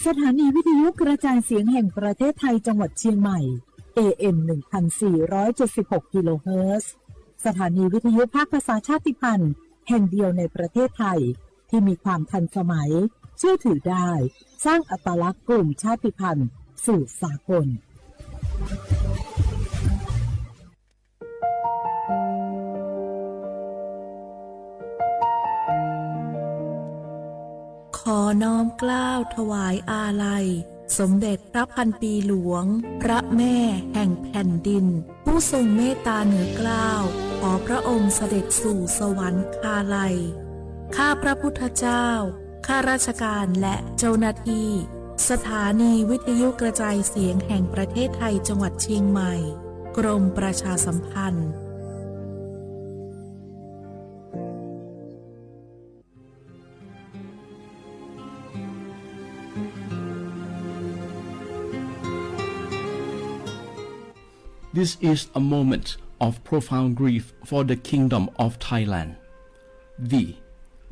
สถานีวิทยุกระจายเสียงแห่งประเทศไทยจังหวัดเชียงใหม่ เอ เอ็ม หนึ่งพันสี่ร้อยเจ็ดสิบหก กิโลเฮิรตซ์ สถานีวิทยุภาคภาษาชาติพันธุ์แห่งเดียวในประเทศไทย ที่มีความทันสมัย เชื่อถือได้ สร้างอัตลักษณ์กลุ่มชาติพันธุ์สู่สากล ขอน้อมเกล้าถวายอาลัย สมเด็จพระพันปีหลวง พระแม่แห่งแผ่นดิน ผู้ทรงเมตตาเหนือเกล้า ขอพระองค์เสด็จสู่สวรรคาลัย ข้าพระพุทธเจ้า ข้าราชการและเจ้าหน้าที่ สถานีวิทยุกระจายเสียงแห่งประเทศไทยจังหวัดเชียงใหม่ กรมประชาสัมพันธ์ This is a moment of profound grief for the Kingdom of Thailand. We,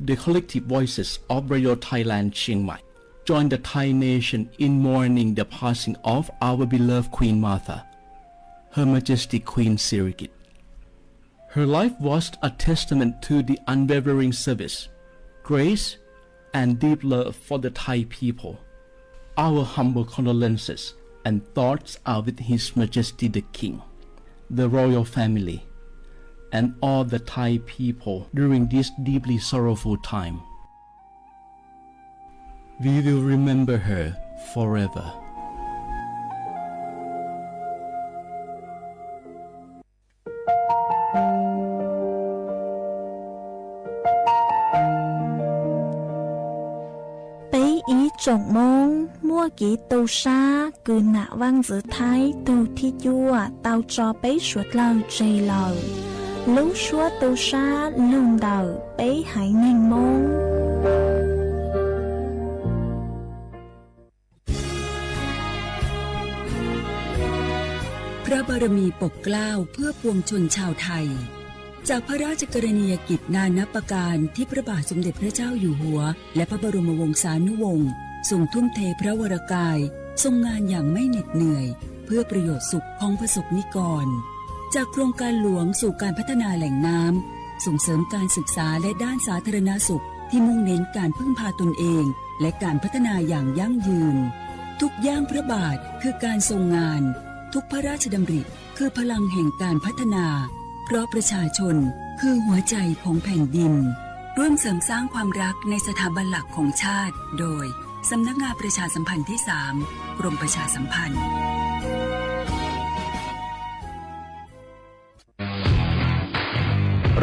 the collective voices of Radio Thailand Chiang Mai, join the Thai nation in mourning the passing of our beloved Queen Mother, Her Majesty Queen Sirikit. Her life was a testament to the unwavering service, grace, and deep love for the Thai people. Our humble condolences and thoughts are with His Majesty the King, the royal family, and all the Thai people during this deeply sorrowful time. We will remember her forever. Peb ib tsoom Hmoob muaj kev tu sab kws nam Vaaj Ntxwv Thaib tug thib cuaj tau tso peb suav dlawg tseg lawm. Lub suab tu sab lug ntawm peb haiv neeg Hmoob. พระบารมีปกเกล้าเพื่อปวงชนชาวไทย จากพระราชกรณียกิจนานับประการที่พระบาทสมเด็จพระเจ้าอยู่หัว และพระบรมวงศานุวงศ์ทรงทุ่มเทพระวรกาย ทรงงานอย่างไม่เหน็ดเหนื่อย เพื่อประโยชน์สุขของประสบนิกร จากโครงการหลวงสู่การพัฒนาแหล่งน้ำ ส่งเสริมการศึกษาและด้านสาธารณสุขที่มุ่งเน้นการพึ่งพาตนเอง และการพัฒนาอย่างยั่งยืน ทุกย่างพระบาทคือการทรงงาน ทุกพระราชดำริคือพลังแห่งการพัฒนา เพราะประชาชนคือหัวใจของแผ่นดิน ร่วมเสริมสร้างความรักในสถาบันหลักของชาติ โดย สำนักงานประชาสัมพันธ์ที่สาม กรมประชาสัมพันธ์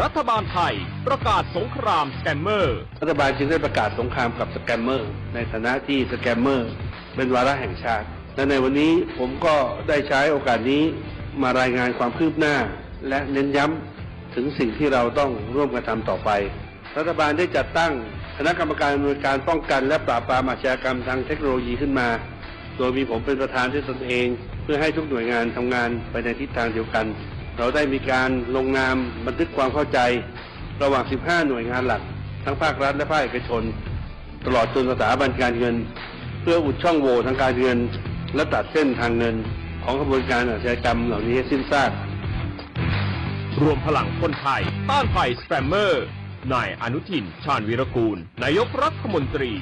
รัฐบาลไทยประกาศสงครามสแกมเมอร์ รัฐบาลจึงได้ประกาศสงครามกับสแกมเมอร์ ในฐานะที่สแกมเมอร์เป็นวาระแห่งชาติ และในวันนี้ผมก็ได้ใช้โอกาสนี้มารายงานความคืบหน้า และเน้นย้ำถึงสิ่งที่เราต้องร่วมกันทำต่อไป รัฐบาลได้จัดตั้งคณะกรรมการอำนวยการป้องกันและปราบปรามอาชญากรรมทางเทคโนโลยีขึ้นมา โดยมีผมเป็นประธานด้วยตนเอง เพื่อให้ทุกหน่วยงานทำงานไปในทิศทางเดียวกัน เราได้มีการลงนามบันทึกความเข้าใจ ระหว่าง สิบห้า หน่วยงานหลัก ทั้งภาครัฐและภาคเอกชน ตลอดจนสถาบันการเงิน เพื่ออุดช่องโหว่ทางการเงิน และตัดเส้นทางเงิน ของขบวนการอาชญากรรมเหล่านี้ให้สิ้นซาก รวมพลังคนไทยต้านภัยสแกมเมอร์ นายอนุทิน ชาญวีรกูล นายกรัฐมนตรี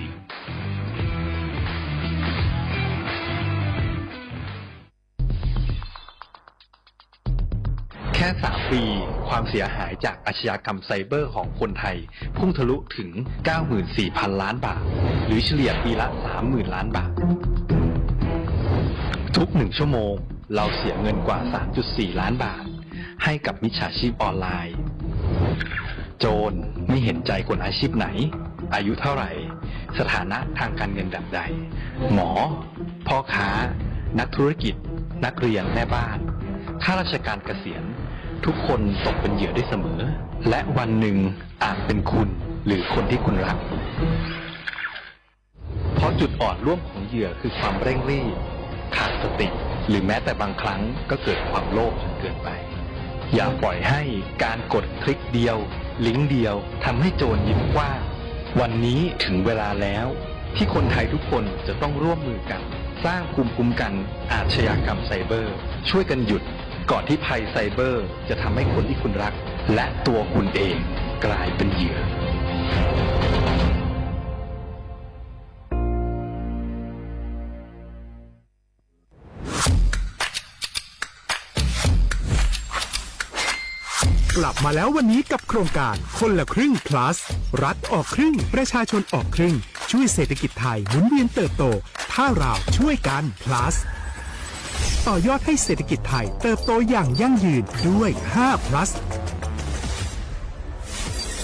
แค่ สาม ปี ความเสียหายจากอาชญากรรมไซเบอร์ของคนไทย พุ่งทะลุถึง เก้าหมื่นสี่พัน ล้านบาท หรือเฉลี่ยปีละ สามหมื่น ล้านบาท ทุกหนึ่งชั่วโมง เราเสียเงินกว่า สามจุดสี่ ล้านบาท ให้กับมิจฉาชีพออนไลน์ โจรไม่เห็นใจคนอาชีพไหน อายุเท่าไหร่ สถานะทางการเงินแบบใด หมอ พ่อค้า นักธุรกิจ นักเรียน แม่บ้าน ข้าราชการเกษียณ ทุกคนตกเป็นเหยื่อได้เสมอ และวันหนึ่งอาจเป็นคุณหรือคนที่คุณรัก เพราะจุดอ่อนร่วมของเหยื่อคือความเร่งรีบ ขาดสติ หรือแม้แต่บางครั้งก็เกิดความโลภจนเกินไป อย่าปล่อยให้การกดคลิกเดียว ลิงก์เดียวทำให้โจรยิ้มกว้าง วันนี้ถึงเวลาแล้วที่คนไทยทุกคนจะต้องร่วมมือกัน สร้างภูมิคุ้มกันอาชญากรรมไซเบอร์ ช่วยกันหยุดก่อนที่ภัยไซเบอร์จะทำให้คนที่คุณรัก และตัวคุณเองกลายเป็นเหยื่อ กลับมาแล้ววันนี้กับโครงการคนละครึ่ง plus รัฐออกครึ่ง ประชาชนออกครึ่ง ช่วยเศรษฐกิจไทยหมุนเวียนเติบโต ถ้าเราช่วยกัน plus ต่อยอดให้เศรษฐกิจไทยเติบโตอย่างยั่งยืนด้วย ห้า plus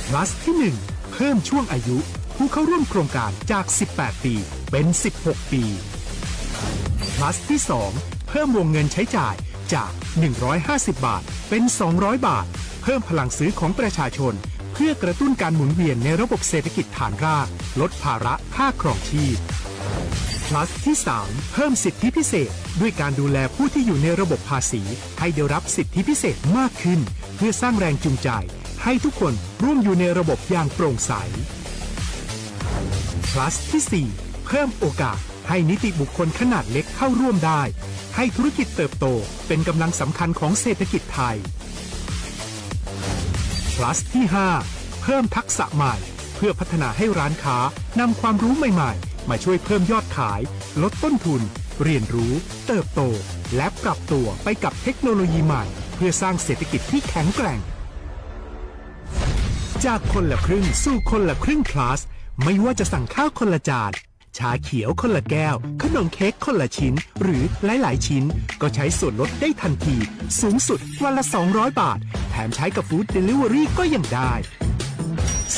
plus ที่ หนึ่ง เพิ่มช่วงอายุผู้เข้าร่วมโครงการจาก สิบแปด ปี เป็น สิบหก ปี plus ที่ สอง เพิ่มวงเงินใช้จ่ายจาก หนึ่งร้อยห้าสิบ บาท เป็น สองร้อย บาท เพิ่มพลังซื้อของประชาชน เพื่อกระตุ้นการหมุนเวียนในระบบเศรษฐกิจฐานราก ลดภาระค่าครองชีพ plus ที่ สาม เพิ่มสิทธิพิเศษ ด้วยการดูแลผู้ที่อยู่ในระบบภาษี ให้ได้รับสิทธิพิเศษมากขึ้น เพื่อสร้างแรงจูงใจ ให้ทุกคนร่วมอยู่ในระบบอย่างโปร่งใส plus ที่ สี่ เพิ่มโอกาสให้นิติบุคคลขนาดเล็กเข้าร่วมได้ ให้ธุรกิจเติบโตเป็นกำลังสำคัญของเศรษฐกิจไทย plus ที่ ห้า เพิ่มทักษะใหม่ เพื่อพัฒนาให้ร้านค้านำความรู้ใหม่ๆ มาช่วยเพิ่มยอดขาย ลดต้นทุน เรียนรู้ เติบโต และปรับตัวไปกับเทคโนโลยีใหม่ เพื่อสร้างเศรษฐกิจที่แข็งแกร่ง จากคนละครึ่งสู่คนละครึ่ง plus ไม่ว่าจะสั่งข้าวคนละจาน ชาเขียวคนละแก้ว ขนมเค้กคนละชิ้น หรือหลายๆ ชิ้น ก็ใช้ส่วนลดได้ทันที สูงสุดวันละ สองร้อย บาท แถมใช้กับ Food Delivery ก็ยังได้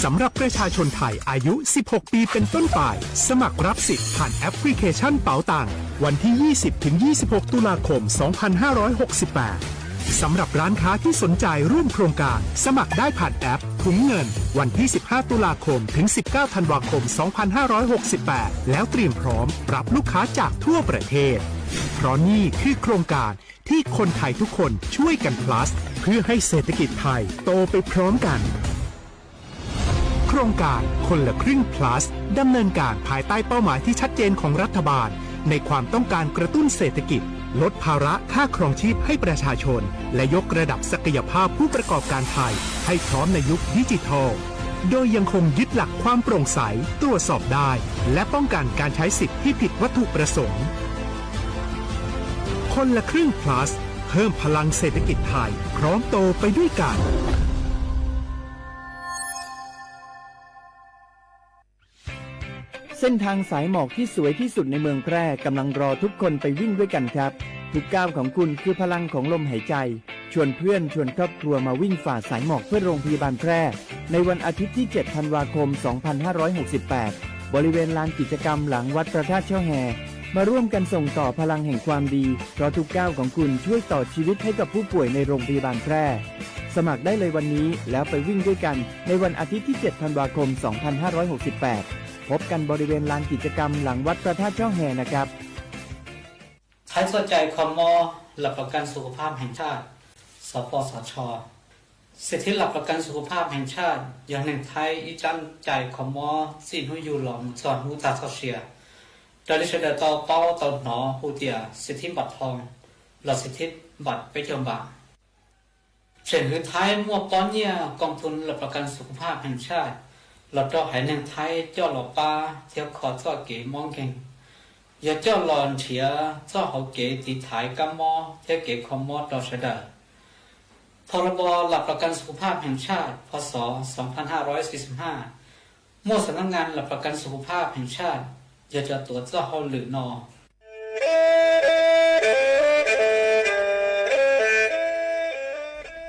สำหรับประชาชนไทยอายุ สิบหก ปีเป็นต้นไป สมัครรับสิทธิ์ผ่านแอปพลิเคชันเป๋าตัง วันที่ ยี่สิบ ถึง ยี่สิบหก ตุลาคม สองพันห้าร้อยหกสิบแปด สำหรับร้านค้าที่สนใจร่วมโครงการ สมัครได้ผ่านแอปถุงเงิน วันที่ สิบห้า ตุลาคม ถึง สิบเก้า ธันวาคม สองพันห้าร้อยหกสิบแปด แล้วเตรียมพร้อมรับลูกค้าจากทั่วประเทศ เพราะนี่คือโครงการที่คนไทยทุกคนช่วยกัน plus เพื่อให้เศรษฐกิจไทยโตไปพร้อมกัน โครงการคนละครึ่ง plus ดำเนินการภายใต้เป้าหมายที่ชัดเจนของรัฐบาล ในความต้องการกระตุ้นเศรษฐกิจ ลดภาระค่าครองชีพให้ประชาชน และยกระดับศักยภาพผู้ประกอบการไทย ให้พร้อมในยุคดิจิทัล โดยยังคงยึดหลักความโปร่งใส ตรวจสอบได้ และป้องกันการใช้สิทธิ์ที่ผิดวัตถุประสงค์ คนละครึ่ง plus เพิ่มพลังเศรษฐกิจไทย พร้อมโตไปด้วยกัน เส้นทางสายหมอกที่สวยที่สุดในเมืองแพร่กำลังรอทุกคนไปวิ่งด้วยกันครับ ทุกก้าวของคุณคือพลังของลมหายใจ ชวนเพื่อนชวนครอบครัวมาวิ่งฝ่าสายหมอกเพื่อโรงพยาบาลแพร่ ในวันอาทิตย์ที่ เจ็ด ธันวาคม สองพันห้าร้อยหกสิบแปด บริเวณลานกิจกรรมหลังวัดพระธาตุช่อแฮ มาร่วมกันส่งต่อพลังแห่งความดี เพราะทุกก้าวของคุณช่วยต่อชีวิตให้กับผู้ป่วยในโรงพยาบาลแพร่ สมัครได้เลยวันนี้แล้วไปวิ่งด้วยกันในวันอาทิตย์ที่ เจ็ด ธันวาคม สองพันห้าร้อยหกสิบแปด พบกันบริเวณลานกิจกรรมหลังวัดพระธาตุช่อแฮนะครับ Thaib txoj cai kho mob หลักประกันสุขภาพแห่งชาติ สปสช. สิทธิหลักประกันสุขภาพแห่งชาติ yog neeg Thaib ib tsab cai kho mob txij hnub yug los mus txog hnub tag txoj sia, raws li sawv daws tau paub tau hnov hu tias สิทธิบัตรทอง los สิทธิบัตร peb caug npam. Tseem hwv Thaib muaj pob nyiaj กองทุนหลักประกันสุขภาพแห่งชาติ los rau haiv neeg Thaib coj los pab thiab kho txoj kev mob nkeeg, yog coj los nrhiav txoj hauv kev tiv thaiv kab mob thiab kev kho mob rau sawv daws. พรบ หลักประกันสุขภาพแห่งชาติ พ.ศ. สองพันห้าร้อยสี่สิบห้า muaj สำนักงานหลักประกันสุขภาพแห่งชาติ yog cov tuav txoj hauj lwm no.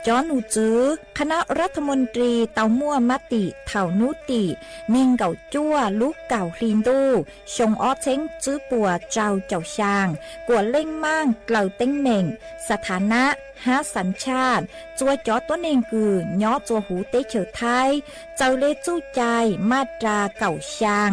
Cov num txwv คณะรัฐมนตรี tau muaj mab tim thaum hnub tim nees nkaum cuaj lub kaum hli ntuj xyoo ob txheeb tsib puas rau caum xyaa, kuam leej maaj dlaws teeb meem สถานะ hab xas tshaj, txua cov tuab neeg kws nyob txua huv teb chaws Thaib, txawm le txuj cai maj ras kaum xyaa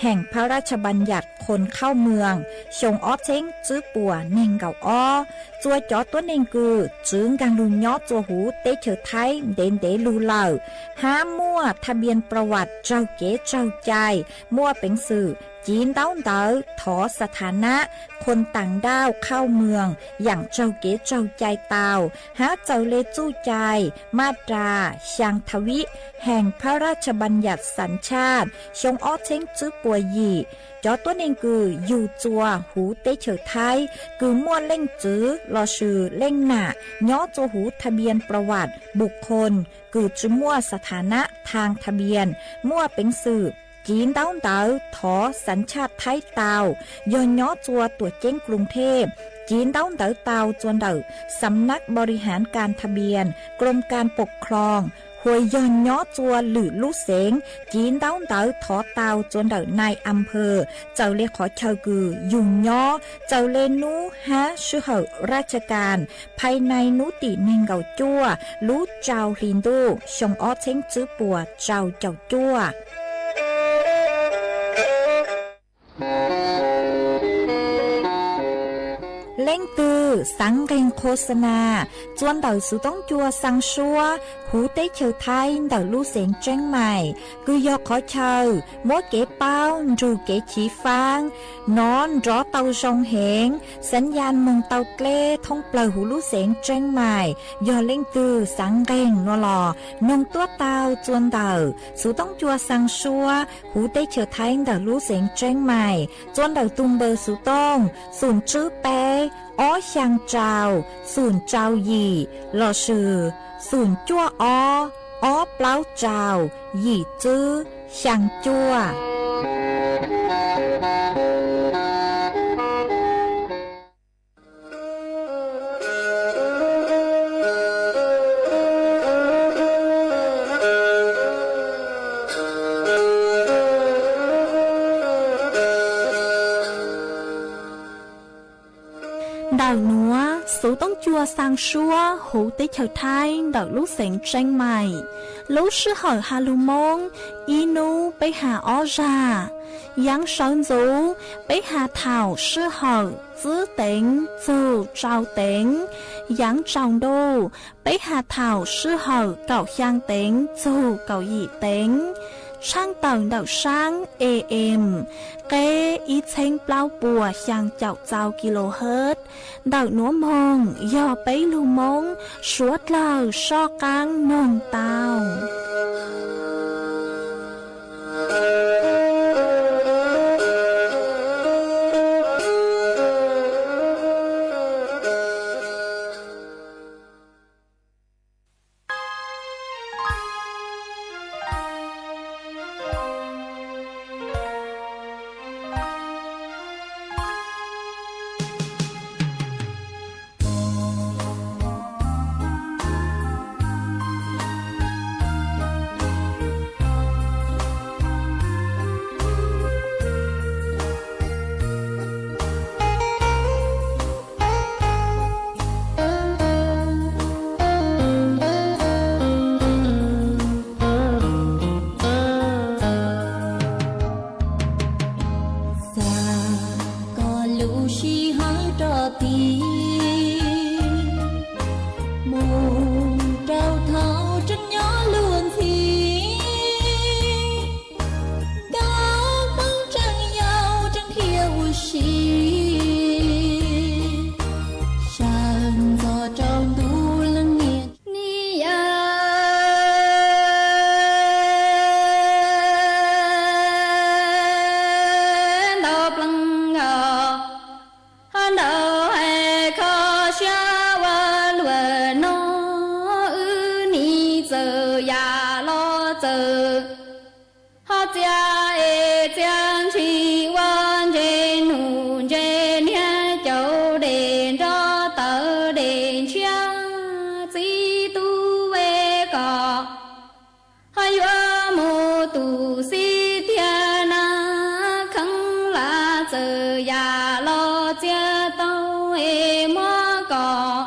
Heem Phab Raj Bas Yas Khoos Khauj Mws xyoo ob txheeb tswb puas neeg nkaum ob. Txua cov tuab neeg kws txwv nkaag lug nyob txua huv teb chaws Thaib ntev ntev lug lawm, hab muaj thaj bias pras vas tsaug kev tsaug cai, muaj peev xwm civ ntaub ntawv thov xas thas nab khoos taam ndauj khauj mws yaam tsaug kev tsaug cai tau, hab txawm le txuj cai maj ras xyaa thab vib Heem Phab Raj Bas Yas xas tshaj xyoo ob txheeb tswb puas yim. Cov tuab neeg kws yug txua huv teb chaws Thaib kws muaj leej txwv lossis leej nam nyob txua huv thaj bias pras vas bus khoos kws tsi muaj xas thas nab thas thab bias, muaj peev xwm civ ntaub ntawv thov xas tshaj Thaib tau, yog nyob txua tuam ceeb Kloos Thej, civ ntaub ntawv tau txua ntawm Xam nab Bos Ris Haav Kas Thab Bias Kloos Kas Poom Khloos, hos yog nyob txua lwm lub xeev, civ ntaub ntawv thov tau txua ntawm nai a phawm, txawm le qhov chaw kws yug nyob, txawm le nub hab sij hawm raj kas kas, phaj nai nub tim neeg nkaum cuaj lub rau hli ntuj xyoo ob txheeb tswb puas rau caum cuaj. Leej twg xaav nqeeg qhos xa nas txua ntawm xuv toob cua xaa suab huv teb chaws Thaib ntawm lub xeev Tseeb Maim, kws yog qhov chaw muab kev paub nrug kev chiv faab, nov nrov tau zoo heev, xaav ya moog tau dleb thoob plawg huv lub xeev Tseeb Maim. Yog leej twg xaav nqeeg nuav los noog tuab tau txua ntawm xuv toob cua xaa suab huv teb chaws Thaib ntawm lub xeev Tseeb Maim, txua ntawm tug npawb xuv tooj xoom tswb peb ob xyaa rau xoom rau yim lossis xoom cuaj ob ob plaub rau yim tswb xyaa cuaj. Ntawm nuav xuv toob cua xaa suab huv teb chaws Thaib ntawm lub xeev Tseeb Maim. Lub sij hawm has lug Moob, ib nub peb has ob zag. Yaav sawv ntxuv, peb has thaum sij hawm tswb teev txug rau teev. Yaav tsaus ntuj, peb has thaum sij hawm kaum xyaa teev txug kaum yim teev. Tshaaj tawm ntawm saab A M, qeb ib txheeb plaub puas xyaa caum txau kilohertz. Ntawm nuav moog yog peb lug Moob suav dlawg soj qaab noog tau. Xav kom lub sij hawm rov tid mus rau thaum tseem nyob luag ntxhi, nkauj Hmoob tseem yau tseem dhia ua si, sawv ntxov rau ntuj leej niam. Ni ya ntau pleev os, ho ntau hais kho siab ua luag no, wb nim txawm yam los txawm ho txia es txia ntshis ua ntse num ntse niag caum dej nrov tawv dej ntshiab txiv tub ve kom ho yuav mus tus xib thiaj na kheev lam txawm yam los txia tau es muab kom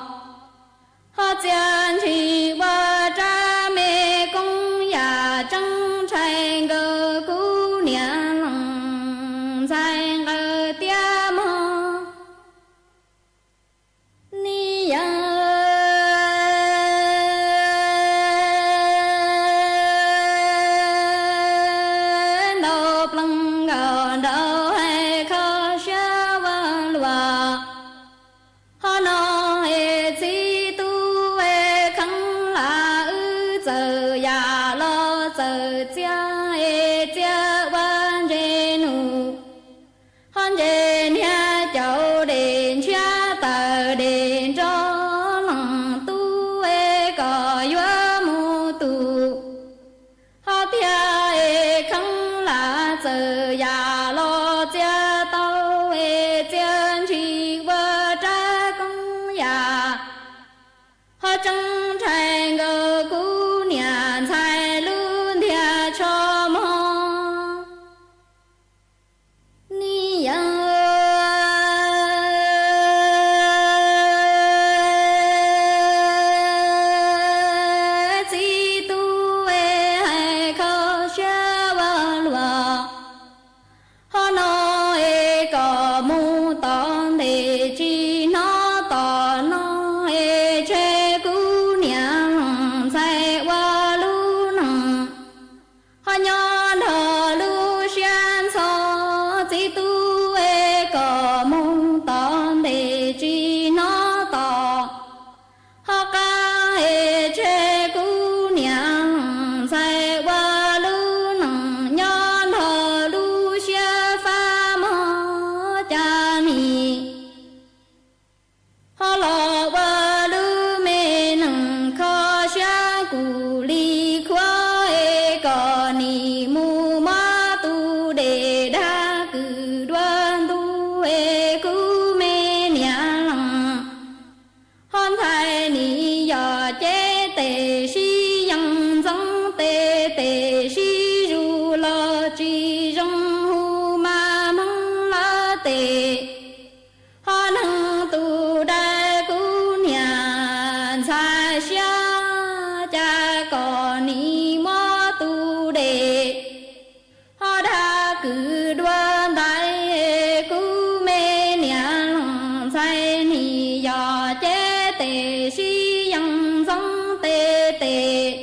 tes,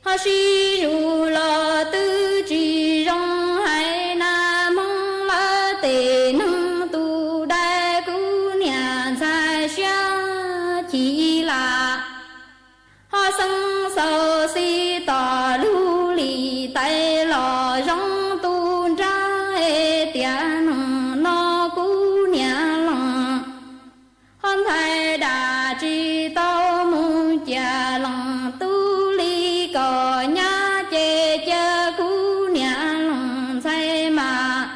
ho sib zug los twb tsis zoo hais na. Hmoob lawv tes neeg tus dais kuv niam ntxhais siab chim lam, ho xeeb xaus xib tom lug li tais los zoo tu nrab tias neeg no kuv niam lees, ho ntxhais dam tsis tau mus cia lees tub li kom nyab ces cia kuv niam lees ntxhais mas,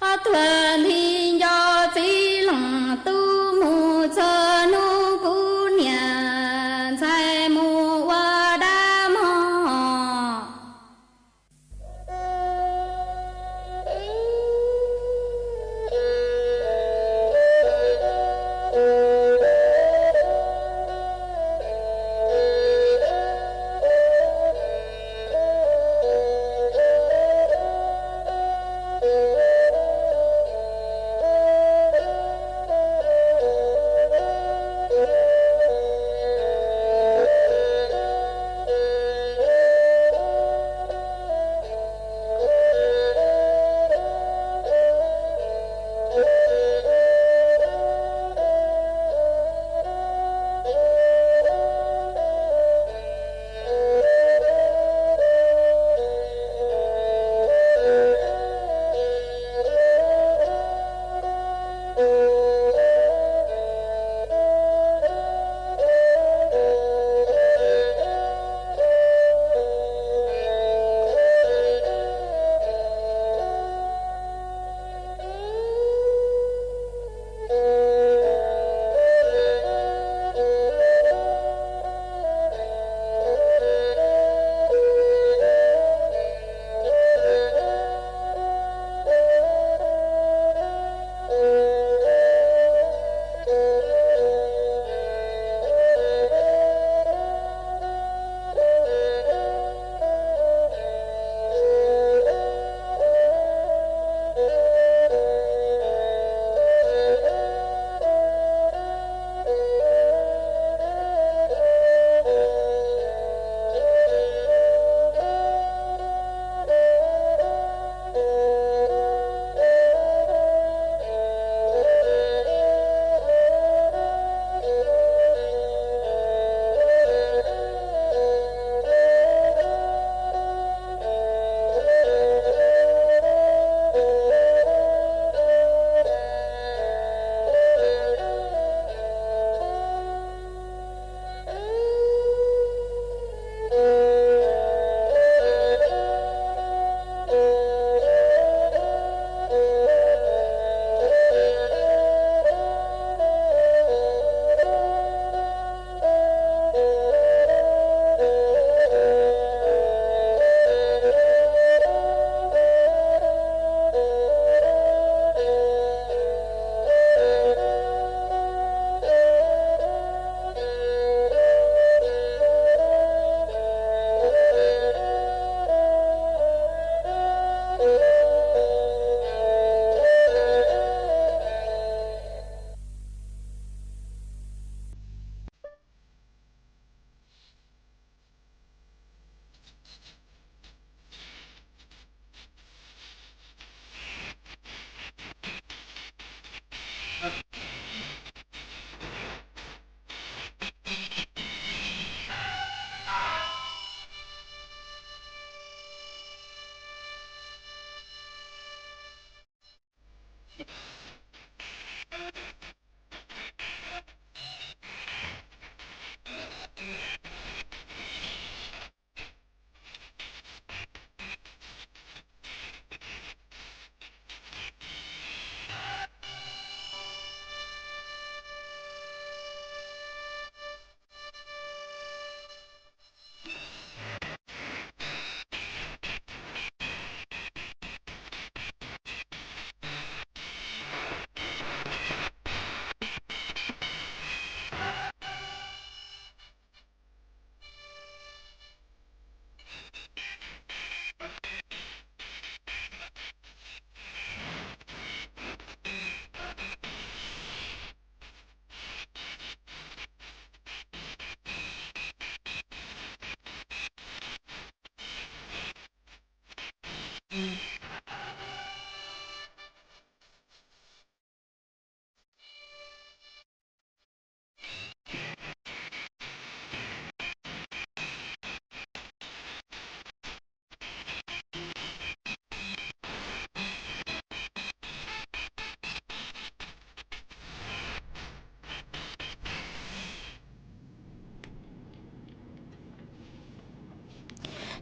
ho tuag nthi nco txiv lees tub mus txog hnub kuv niam ntxhais mus ua dab mog.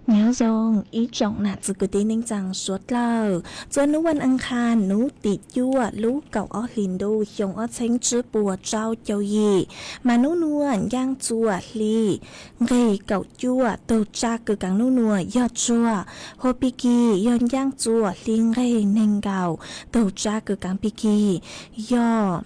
Nyob zoo ib tsoom nam txiv kwv tij neej tsaa suav dlawg, txua nub vas as qha nub tim cuaj lub kaum ob hlis ntuj xyoo ob txheeb tsib puas rau caum yim, mas nub nuav ncaaj txuas hli nqeg kaum cuaj, tug tsa kws kaav nub nuav yog tsuag, hua pig kig yog ncaaj txuas hli nqeg neeg nkaum, tug tsa kws kaav pig kig yog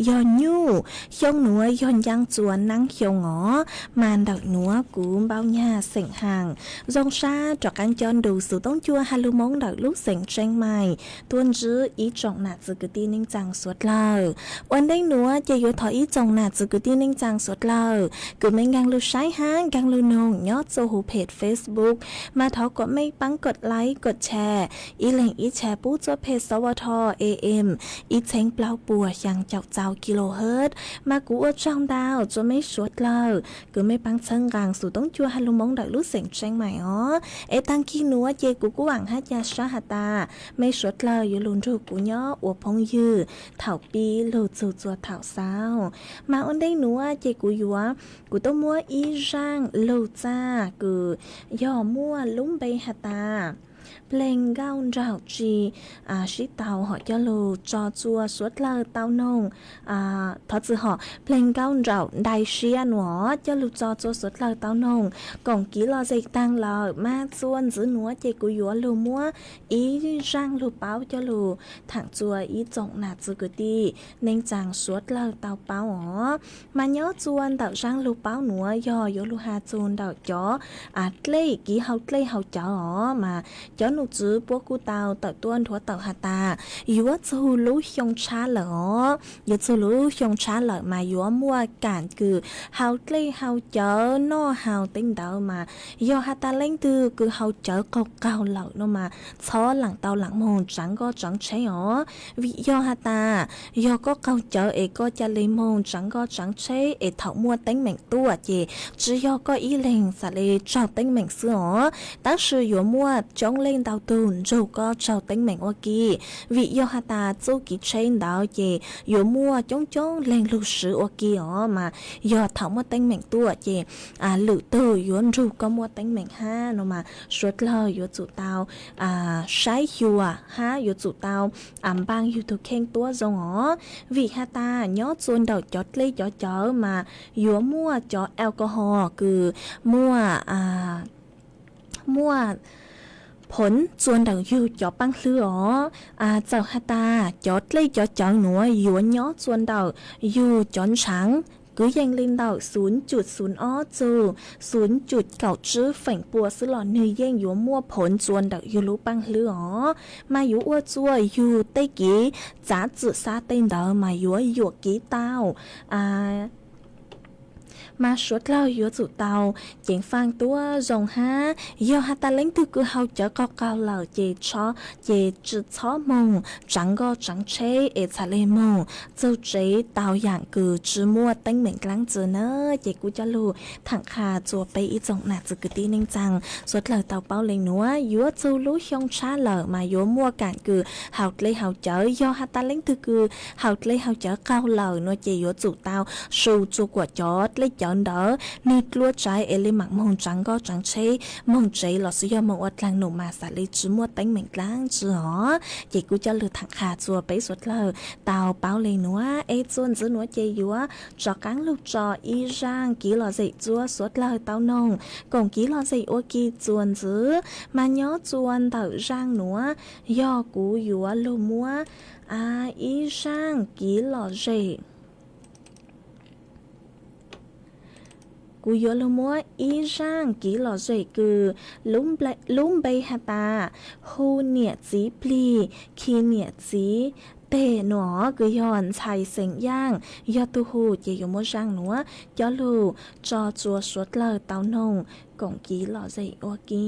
yog nyuj. Xyoo nuav yog ncaaj txuas naab xyoo os, mas ntawm nuav kuv npau nyag xeem haas zoo sab rov qaab coj nrug xuv toob cua has lug Moob ntawm lub xeem Tseeb Mais tuaj ntsib ib tsoom nam txiv kwv tij neej tsaa suav dlawg. Ua ntej nuav ces yuav thov ib tsoom nam txiv kwv tij neej tsaa suav dlawg kws mej nkaag lug saib hab nkaag lug noog nyob txuj huv phem Facebook, mas thov kuas mej paab kod like kod share, ib leeg ib share pub txuj peg xov ua tho A M ib txheeb plaub puas xyaa caum txau kilohertz, mas kuv ua tsaug ntau txua mej suav dlawg kws mej paab txhawb nqaa xuv toob cua has lug Moob ntawm lub xeem Tseeb Mais os. Es taag kig nuav ces kuv kuj vaam hab ca sab has tas mej suav dlawg yuav lug nrug kuv nyob ua phooj ywg thaum pib lug txug txua thaum xaus. Mas ua ntej nuav ces kuv yuav, kuv tuaj muab ib zaaj lug txaj kws yog muaj lub npe has tas Pleg Nkauj Nraug tsi sib tau hom coj lug tso txua suav dlawg tau noog, thov txwm hom Pleg Nkauj Nraug Dai Siab nuav coj lug tso txua suav dlawg tau noog koom kiv lom zem taag lawm, mas txua ntxiv nuav ces kuv yuav lug muab ib zaaj lug paub coj lug thaam txua ib tsoom nam txiv kwv tij neej tsaa suav dlawg tau paub os. Mas nyob txua ntawm zaaj lug paub nuav yog yuav lug has txug ntawm cov dlej, kiv hau dlej hau cawv os, mas cov num tswv puab kuj tau tawm tuab nthuav tawm has tas yuav txug lub xyoo tshab lawm os, yuav txug lub xyoo tshab lawm mas yuav muaj kaam kws hau dlej hau cawv noj hau teeb ntawd, mas yog has tas leej twg kws hau cawv qaug qaug lawm no mas txhob laam tau laam moog tsaav nkoj tsaav tsheb os. Vim yog has tas yog koj qaug cawv es koj ca le moog tsaav nkoj tsaav tsheb es thaum muaj teeb meem tuaj ces tsi yog koj ib leeg xaav le raug teeb meem xwb os, tab sis yuav muaj coob leej ntau tug nrug koj raug teeb meem ua ke. Vim yog has tas txuj kiv tsheb ntawd ces yuav muaj coob coob leeg lug swv ua ke os, mas yog thaum muaj teeb meem tuaj ces lwm tug yuav nrug koj muaj teeb meem hab no mas suav dlawg yuav tsum tau saib xyuas hab yuav tsum tau npaaj yug tug kheej tuab zoo os. Vim has tas nyob txua ntawm cov dlej cov cawv mas yuav muaj cov alcohol kws muaj, muaj phoov txua ntawm yug cov paab hlwb os. Txawm has tas cov dlej cov cawv nuav yuav nyob txua ntawm yug cov ntshaav kwv yees le ntawm xum cum xum ob txug xum cum kaum tsib feem pua xwb los nwg yeej yuav muaj phoov txua ntawm yug lub paab hlwb os, mas yuav ua txua yug tej kev txav txim xav tej ntawd mas yuav yuam kev tau. Mas suav dlawg yuav tsum tau ceev faaj tuab zoo hab, yog has tas leej twg kws hau cawv qaug qaug lawm ces tsi txhob moog tsaav nkoj tsaav tsheb es txhad le moog txug tsev tau yaam kws tsi muaj teeb meem dlaab tsi na. Ces kuv coj lug thaam qha txua peb ib tsoom nam txiv kwv tij neej tsaa suav dlawg tau paub le nuav, yuav txug lub xyoo tshab lawm mas yuav muaj kaam kws hau dlej hau cawv, yog has tas leej twg kws hau dlej hau cawv qaug lawm no ces yuav tsum tau su txua kuas cov dlej cawv ntawd nwg dluab tsaiv es le maam moog tsaav nkoj tsaav tsheb moog tsev lossis yog moog ua dlaag num mas xaav le tsi muaj teeb meem dlaab tsi os. Ces kuv coj lug thaam qha txua peb suav dlawg tau paub le nuav, es txua ntxiv nuav ces yuav rov qaab lug tso ib zaaj kiv lom zem txua suav dlawg tau noog koom kiv lom zem ua ke txua ntxiv. Mas nyob txua ntawm zaaj nuav yog kuv yuav lug muab ib zaaj kiv lom zem kuv yuav lug muab ib zaaj kiv lom zem kws lub npe has tas hu niam txiv plig khi niam txiv teg nuav kws yog ntxhais xeem yaaj yog tug hu, ces yuav muab zaaj nuav coj lug tso txua suav dlawg tau noog koom kiv lom zem ua ke.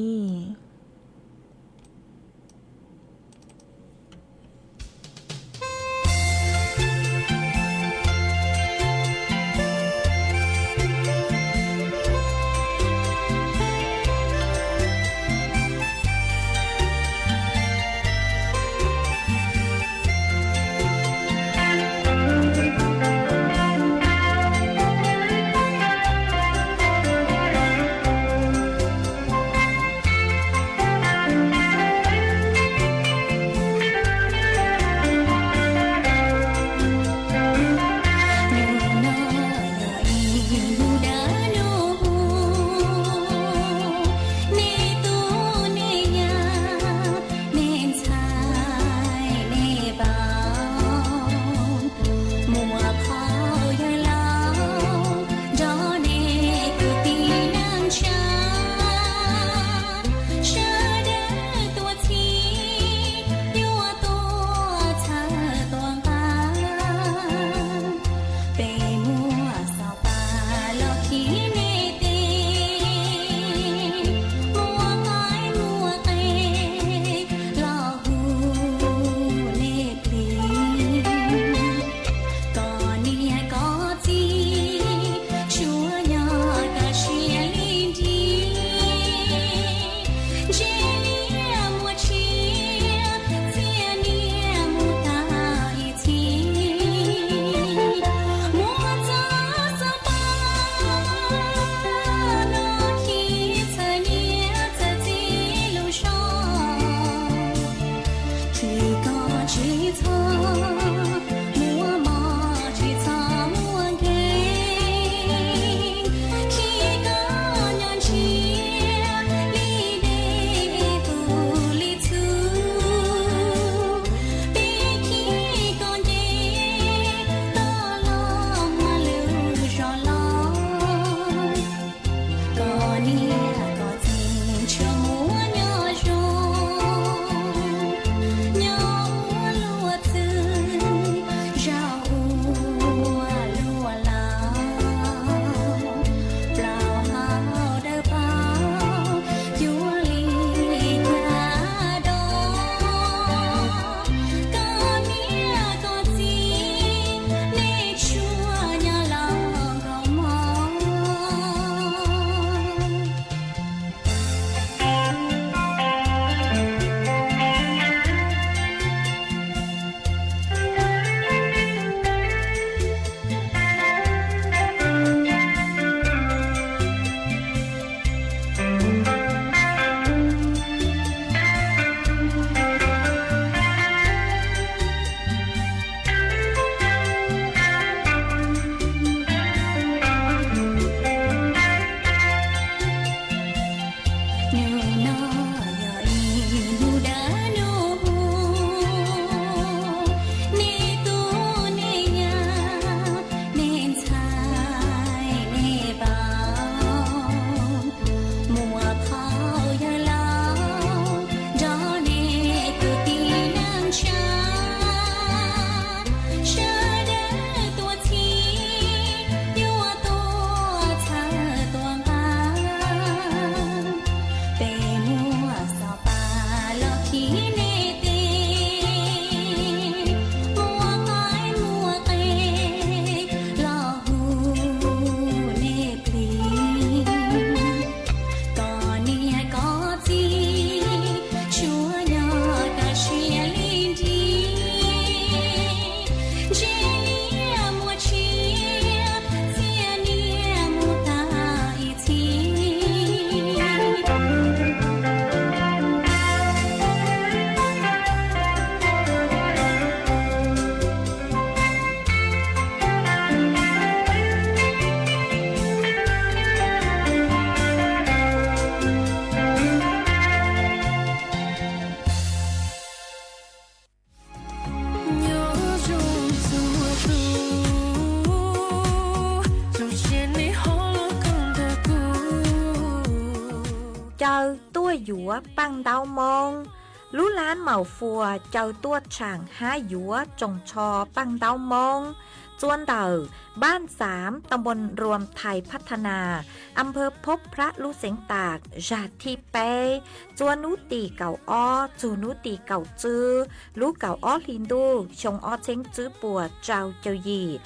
caw tuaj yuav Paj Ntaub Moob. Lub lab Maus Fuas caw tuaj tshaam hab yuav tsoos tsho Paj Ntaub Moob. Txua ntawm Paj Xaav, tau npoo Ruam Thais Phab Tha Nas, a phawv Phob Phrab lub xeev tas zag thib peb, txua nub tim kaum ob txug nub tim kaum tswb lub kaum ob hli ntuj xyoo ob txheeb tswb puas rau caug yim.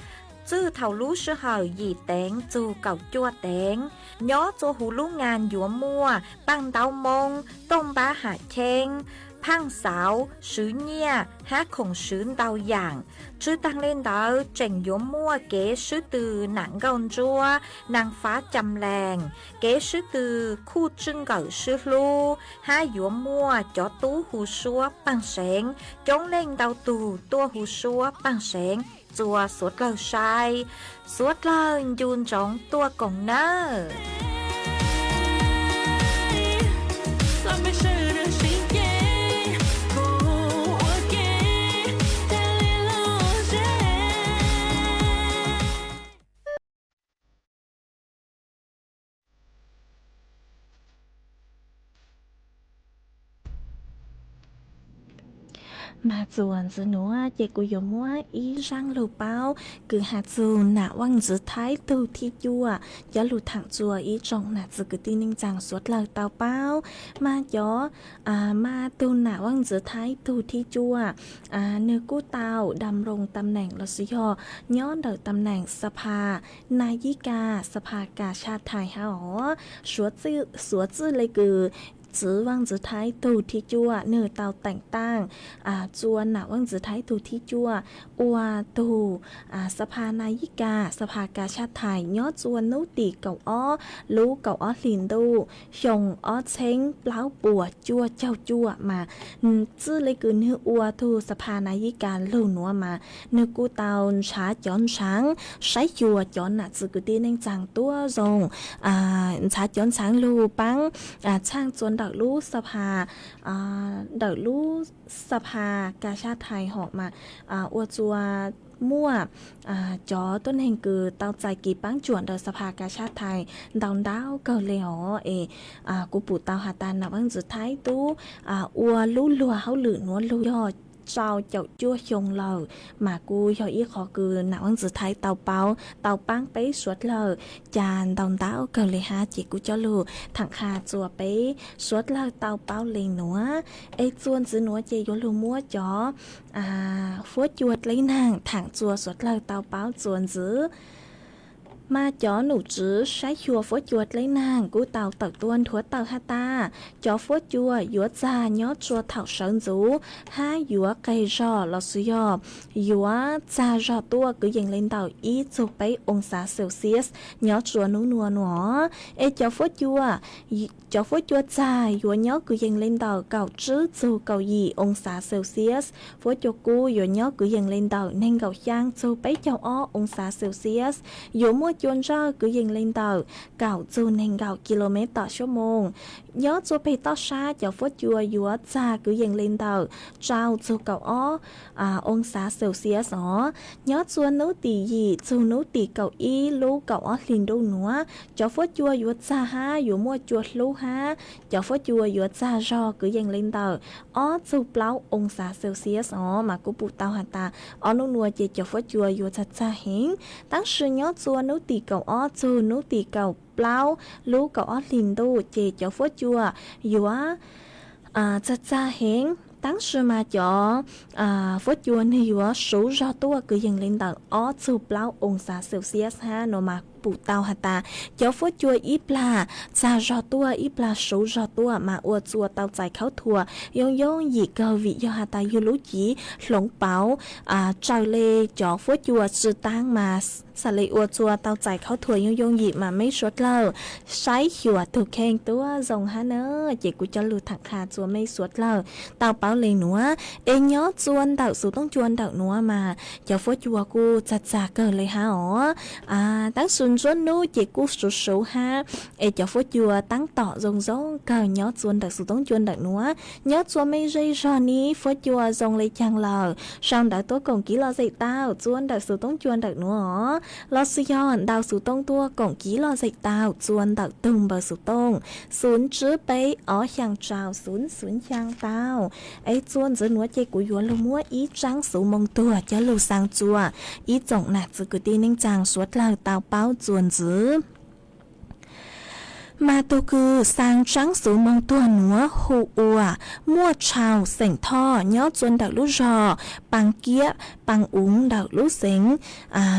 Txwj thaum lub sij hawm yim teev txug kaum cuaj teev. Nyob txua huv lub ngas yuav muaj Paj Ntaub Moob, Tooj Npab Ham Cheeb, Phaaj Xauv, Swv Nyiaj hab khoom swv ntau yaam. Tshwj taag le ntawd tseem yuav muaj kev swb tw Nam Nkauj Ntsuab, Naag Fav Cam Lees, kev swb tw Khuj Tswj Nkawm Swb Hlub, hab yuav muaj cov tub hu suab Paaj Seev, coob leej ntau tug tuaj hu suab Paaj Seev txua suav dlawg saib. Suav dlawg ncu ntsoov tuaj koom nawb. Mas txuas ntxiv nuav ces kuv yuav muab ib zaaj lug paub kws has txug Nam Vaaj Ntxwv Thaib tug thib cuaj, cov lug thaam txua ib tsoom nam txiv kwv tij neej tsaa suav dlawg tau paub. Mas cov, mas tug Nam Vaaj Ntxwv Thaib tug thib cuaj, nwg kuj tau đam rông tam neem los sis yog nyob ntawm tam neem Sa Pha Nas Yij Kas, Sa Pha Kas Saj Thais hab os. Suav txwj le kws txiv Vaaj Ntxwv Thaib tug thib cuaj nwg tau teem taaj txua Nam Vaaj Ntxwv Thaib tug thib cuaj ua tug Sa Pha Nas Yij Kas, Sa Pha Kas Saj Thais nyob txua nub tim kaum ob lub kaum ob hli ntuj xyoo ob txheeb plaub puas cuaj caug cuaj mas txwj le kws nwg ua tug Sa Pha Nas Yij Kas lug nuav mas nwg kuj tau nrhav cov nrhaav saib xyuas cov nam txiv kwv tij neej tsaa tuab zoo, nrhav cov nrhaav lug paab txhaaj txua ntawm lub Sa Pha, ntawm lub Sa Pha Kas Saj Thais hom mas ua txua muaj cov tuab neeg kws tau txais kev paab cuam ntawm Sa Pha Kas Saj Thais ntau ntau kawg le os. Es kuv pum tau has tas Nam Vaaj Ntxwv Thaib tub ua lub luag hauj lwm nuav lug yog rau caum cuaj xyoo lawm, mas kuj yog ib qhov kws Nam Vaaj Ntxwv Thaib tau paub tau paab peb suav dlawg cas ntau ntau kawg le hab. Ces kuv coj lug thaam qha txua peb suav dlawg tau paub le nuav. Es txua ntxiv nuav ces yuav lug muab cov fuab cua dleb naag thaam txua suav dlawg tau paub txua ntxiv. Mas cov nom tswv saib xyuas fuab cua dleb naag kuj tau tawm tuaj nthuav tawm has tas cov fuab cua yuav txag nyob tsua thaum sawv ntxuv hab yuav qeg zog los sis yog yuav txag zog tuaj kwv yees le ntawm ib txug peb oo xav Celsius nyob tsua nub nua nuav. Es cov fuab cua, cov fuab cua txag yuav nyob kwv yees le ntawm kaum tsib txug kaum yim oo xav Celsius. Fuab cua kub yuav nyob kwv yees le ntawm neeg nkaum xyaa txug peb caug ob oo xav Celsius. Yuav muaj cua ntsawj kwv yees le ntawm kaum txug neeg nkaum kis lus mev tom xuab moos. Nyob tsua peg toj sab cov fuab cua yuav txag kwv yees le ntawm rau txug kaum ob oo xav Celsius os. Nyob tsua nub tim yim txug nub tim kaum ib lub kaum ob hli ntuj nuav, cov fuab cua yuav txag hab yuav muaj cua hlub hab cov fuab cua yuav txag zog kwv yees le ntawm ob txug plaub oo xav Celsius os. Mas kuv pum tau has tas ob nub nua ces cov fuab cua yuav txag txag heev. Tab sis nyob tsua nub tim kaum ob txug nub tim kaum plaub lub kaum ob hli ntuj ces cov fuab cua yuav txag txag heev, tab sis mas cov fuab cua nwg yuav suv zog tuaj kwv yees le ntawm ob txug plaub oo xav Celsius hab. Nuav mas pum tau has tas cov fuab cua ib plag txag zog tuaj ib plag suv zog tuaj mas ua tsua tau txais khaub thuas yooj yooj yim kawg vim yog has tas yug lub civ hloov pauv raws le cov fuab cua tsi taab mas xam le ua tsua tau txais khaub thuas yooj yooj yim mas meb suav dlawg saib xyuas tug kheej tuab zoo hab na. Ces kuv coj lug thaam qha tsua meb suav dlawg tau paub le nuav. Es nyob tsua ntawm xus toob cua ntawm nuav mas cov fuab cua kuj txag txag kawg le hab os. Tab sis nruab nub ces kuj suv suv hab, es cov fuab cua taab tom zoo zoo kawg nyob tsua ntawm xus toob cua ntawm nuav. Nyob tsua mej zej zog nib fuab cua zoo le caag lawm sau ntawv tuab koom kiv lom zem tau tsua ntawm xus toob cua ntawm nuav os. los sis yog ntaus xuv tooj tuaj koom kiv lom zem tau txua ntawm tug npawb xuv tooj xoom tsib peb ob xyaa rau xoom xoom xyaa tau. Es txua ntxiv nuav ces kuv yuav lug muab ib tsaab xuv moo tuag coj lug xaa txua ib tsoom nam txiv kwv tij neej tsaa suav dlawg tau paub txua ntxiv. Mas tug kws xaa tsaab xuv moo tuag nuav hu ua Muaj Tshau xeem Thoj nyob txua ntawm lub zog Paa Kiab Paa Uv ntawm lub xeev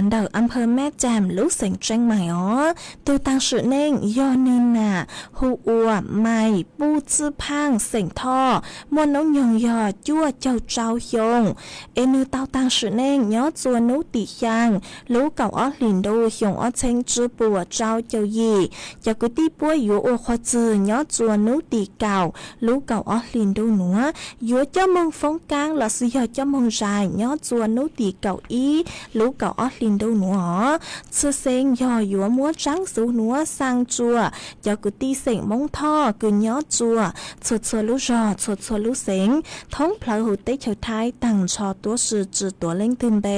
ntawm a phawv Mab Caam lub xeev Tseeb Maim os. Tug taag sim neej yog nwg nam hu ua Maiv Puj Txwj Phaaj xeem Thoj, muaj nub nyoog yog cuaj caug rau xyoo. Es nwg tau taag sim neej nyob txua nub tim xyaa lub kaum ob hlis ntuj xyoo ob txheeb tsib puas rau caum yim. Cov kwv tij puab yuav ua qhua txwg nyob txua nub tim kaum lub kaum ob hlis ntuj nuav, yuav coj moog foob kaab los sis yog coj moog zais nyob txua nub tim kaum ib lub kaum ob hlis ntuj nuav os. Txhua xeev yog yuav muab tsaab xuv nuav xaa txua cov kwv tij xeem Moob Thoj kws nyob txua txhua txhua lub zog txhua txhua lub xeev thoob plawg huv teb chaws Thaib taag nrho tuab si tsi tuav leej twg npe.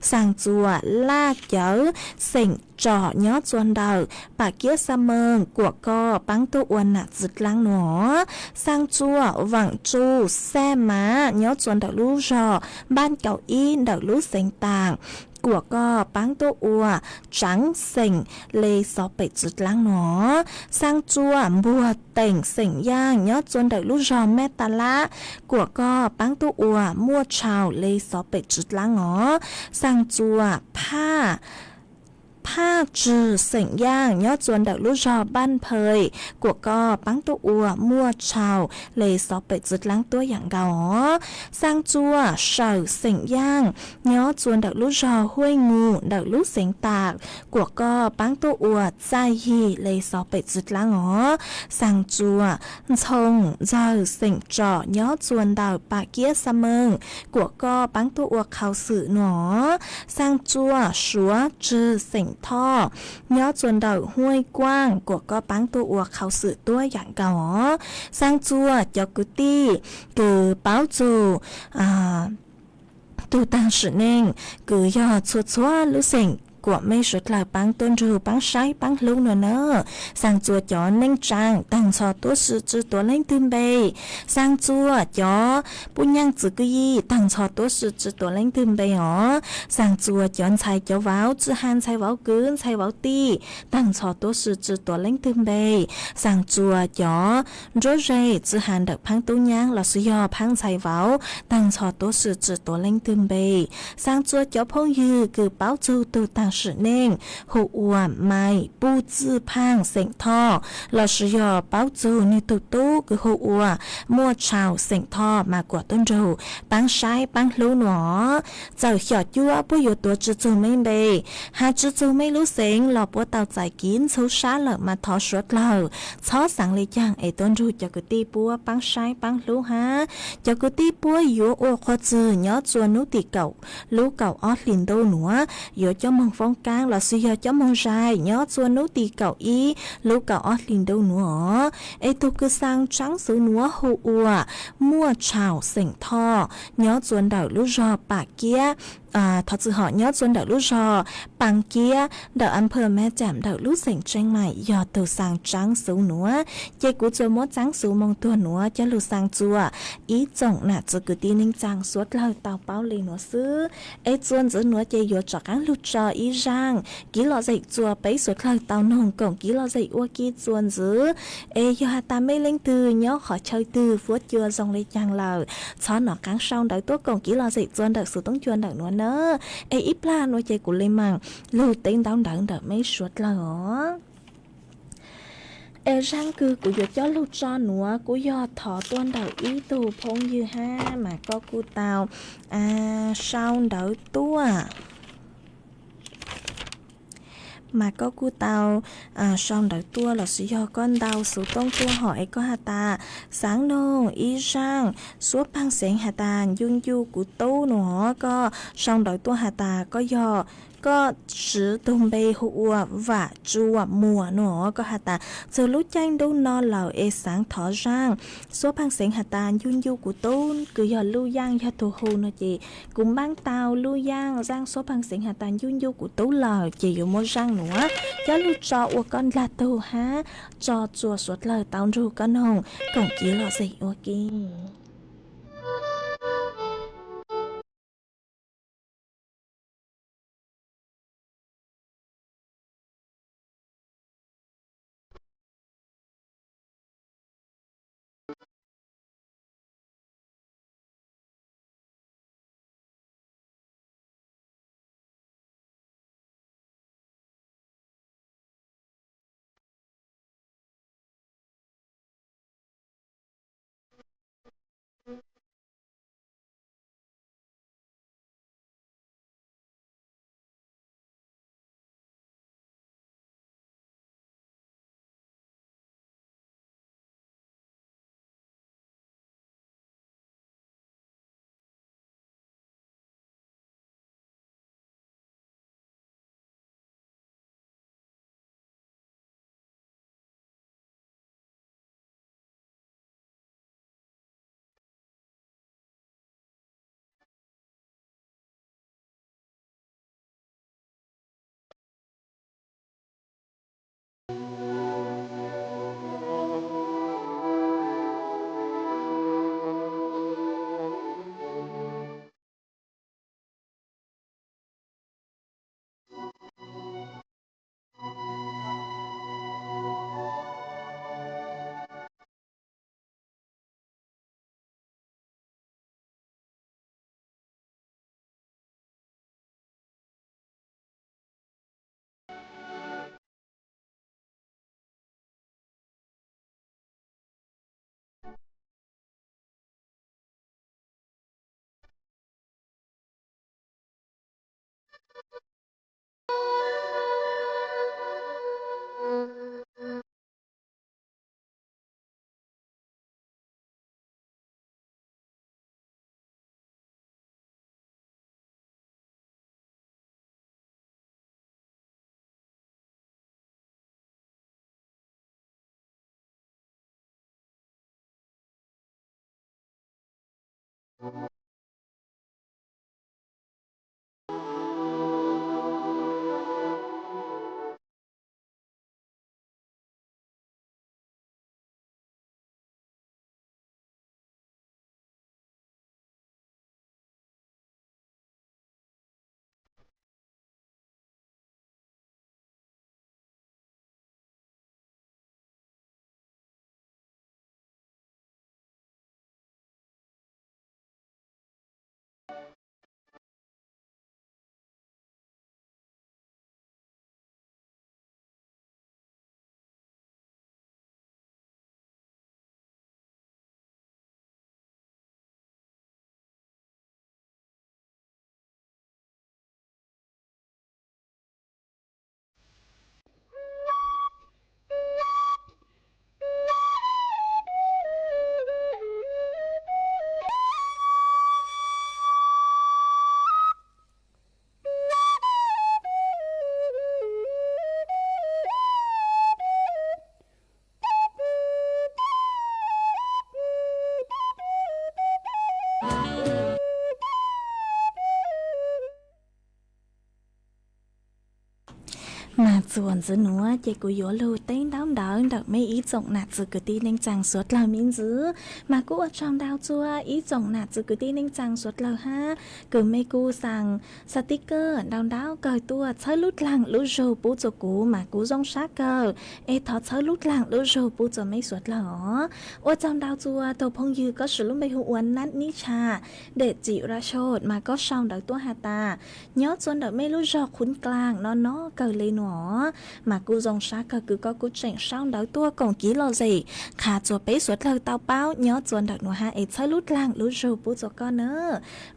Xaa txua Laj Cawv xeem Tsom nyob txua ntawm Paa Kiab Xa Meeg, kuam koj paab tuaj ua nam txiv dlaab nuav. Xaa txua Vaam Tsu Xaj Mav nyob txua ntawm lub zog Npaaj Kaum Ib ntawm lub xeev Taam, kuam koj paab tuaj ua Tsaav xeem le xov pem txiv dlaab nuav. Xaa txua Npuag Teem xeem Yaaj nyob txua ntawm lub zog Mab Ta Lab, kuam koj paab tuaj ua Muaj Tshau le xov pem txiv dlaab os. Xaa txua Phaj Phaj Tswg xeem Yaaj nyob txua ntawm lub zog Npaaj Phais, kuam koj paab tuaj ua Muaj Tshau le xov pem txiv dlaab tuab yaam nkaus os. Xaa txua Sawm xeem Yaaj nyob txua ntawm lub zog Huaj Ngu ntawm lub xeev Taam, kuam koj paab tuaj ua Txaj Yig le xov pem txiv dlaab os. Xaa txua Ntxhoo Ntxawg xeem Tsom nyob txua ntawm Paa Kiab Xa Meeg, kuam koj paab tuaj ua qhau xwm nuav. Xaa txua Suav Tswg xeem Thoj nyob txua ntawm Huaj Kuaj, kuam koj paab tuaj ua qhau xwm tuab yaam nkaus os. Xaa txua cov kwv tij kws paub txug tug taag sim neej kws yog txhua txhua lub xeem, kuam mej suav dlawg paab tuab nrug paab saib paab hlub nuav na. Xaa txua cov neej tsaa taag nrho tuab si tsi tuav leej twg npe. Xaa txua cov puj nyaaj txwv kwv yim taag nrho tuab si tsi tuav leej twg npe os. Xaa txua cov ntxhais cov vauv tsi has ntxhais vauv kwv ntxhais vauv tij taag nrho tuab si tsi tuav leej twg npe. Xaa txua cov nruab ze tsi has ntawm phaab tub nyaab los sis yog phaab ntxhais vauv taag nrho tuab si tsi tuav leej twg npe. Xaa txua cov phooj ywg kws paub txug tug taag sim neej hu ua Maiv Puj Txwj Phaaj xeem Thoj los sis yog paub txug nwg tug tub kws hu ua Muaj Tshau xeem Thoj mas kuam tuab nrug paab saib paab hlub nuav. Txawm xyom cuab puab yuav tuav tsi txug mej npe, has tsi txug mej lub xeev los puab tau txais kiv ntxhub sab lawm mas thov suav dlawg txhob xaav le caag es tuab nrug cov kwv tij puab paab saib paab hlub hab. Cov kwv tij puab yuav ua qhua txwg nyob txua nub tim kaum lub kaum ob hlis ntuj nuav, yuav coj moog foob kaab los sis yog coj moog zais nyob txua nub tim kaum ib lub kaum ob hlis ntuj nuav os. Es tug kws xaa tsaab xuv nuav hu ua Muaj Tshau xeem Thoj nyob txua ntawm lub zog Paa Kiab, thov txwm hom nyob txua ntawm lub zog Paa Kiab ntawm a phawv Mab Caam ntawm lub xeem Tseeb Maim yog tug xaa tsaab xuv nuav. Ces kuv tsuas muab tsaab xuv moo tuag nuav coj lug xaa txua ib tsoom nam txiv kwv tij neej tsaa suav dlawg tau paub le nuav xwb. Es txua ntxiv nuav ces yuav rov qaab lug tso ib zaaj kiv lom zem txua peb suav dlawg tau noog koom kiv lom zem ua ke txua ntxiv. Es yog has tas mej leej twg nyob qhov chaw twg fuab cua zoo le caag lawm, txhob nov qaab sau ntawv tuaj koom kiv lom zem txua ntawm xuv toob cua ntawm nuav na. Es ib plag nuav ces kuv le maam lug teb ntaub ntawv ntawm mej suav dlawg os. Es zaaj kws kuv yuav coj lug tso nuav kuj yog thov tuaj ntawm ib tug phooj ywg hab mas koj kuj tau sau ntawv tuaj mas koj kuj tau sau ntawv tuaj los sis yog koj ntau xuv tooj tuaj hom es koj has tas xaav noog ib zaaj suab paag xeev has tas ncu ncu kuv tub nuav, koj sau ntawv tuaj has tas koj yog Koj siv tug npe hu ua Vam Tsua Muas no, koj has tas txug lub caij ntuj no lawm es xaav thov zaaj xuab pheej xeev has tas ncu ncu kuv tub, kws yog Luj Yaaj yog tug hu no ces kuv npaab tau Luj Yaaj zaaj xuab pheej xeev has tas ncu ncu kuv tub lawm ces yuav muab zaaj nuav coj lug tso ua koj ndlag tug hab tso tsua suav dlawg tau nrug koj noog koom kiv lom zem ua ke. Mas txuas ntxiv nuav ces kuv yuav lug teb ntaub ntawv ntawm mej ib tsoom nam txiv kwv tij neej tsaa suav dlawg me ntxiv. Mas kuv ua tsaug ntau txug ib tsoom nam txiv kwv tij neej tsaa suav dlawg hab kws mej kuj xaa xav tib kawg ntau ntau kawg tuaj txhawb lub dlaag lub zug pub txug kuv mas kuv zoo sab kawg. Es thov txhawb lub dlaag lub zug pub txug mej suav dlawg os. Ua tsaug ntau txug tug phooj ywg koj siv lub npe hu ua Nab Nib Tsham, dam txim ra xyoo mas koj sau ntawv tuaj has tas nyob txug ntawm mej lub zog Qhuv Dlaag no no kawg le nuav. Mas kuj zoo sab kawg kws koj kuj tseem sau ntawv tuaj koom kiv lom zem qha txug peb suav dlawg tau paub nyob txug ntawm nuav hab es txhawb lub dlaag lub zug pub txug koj na.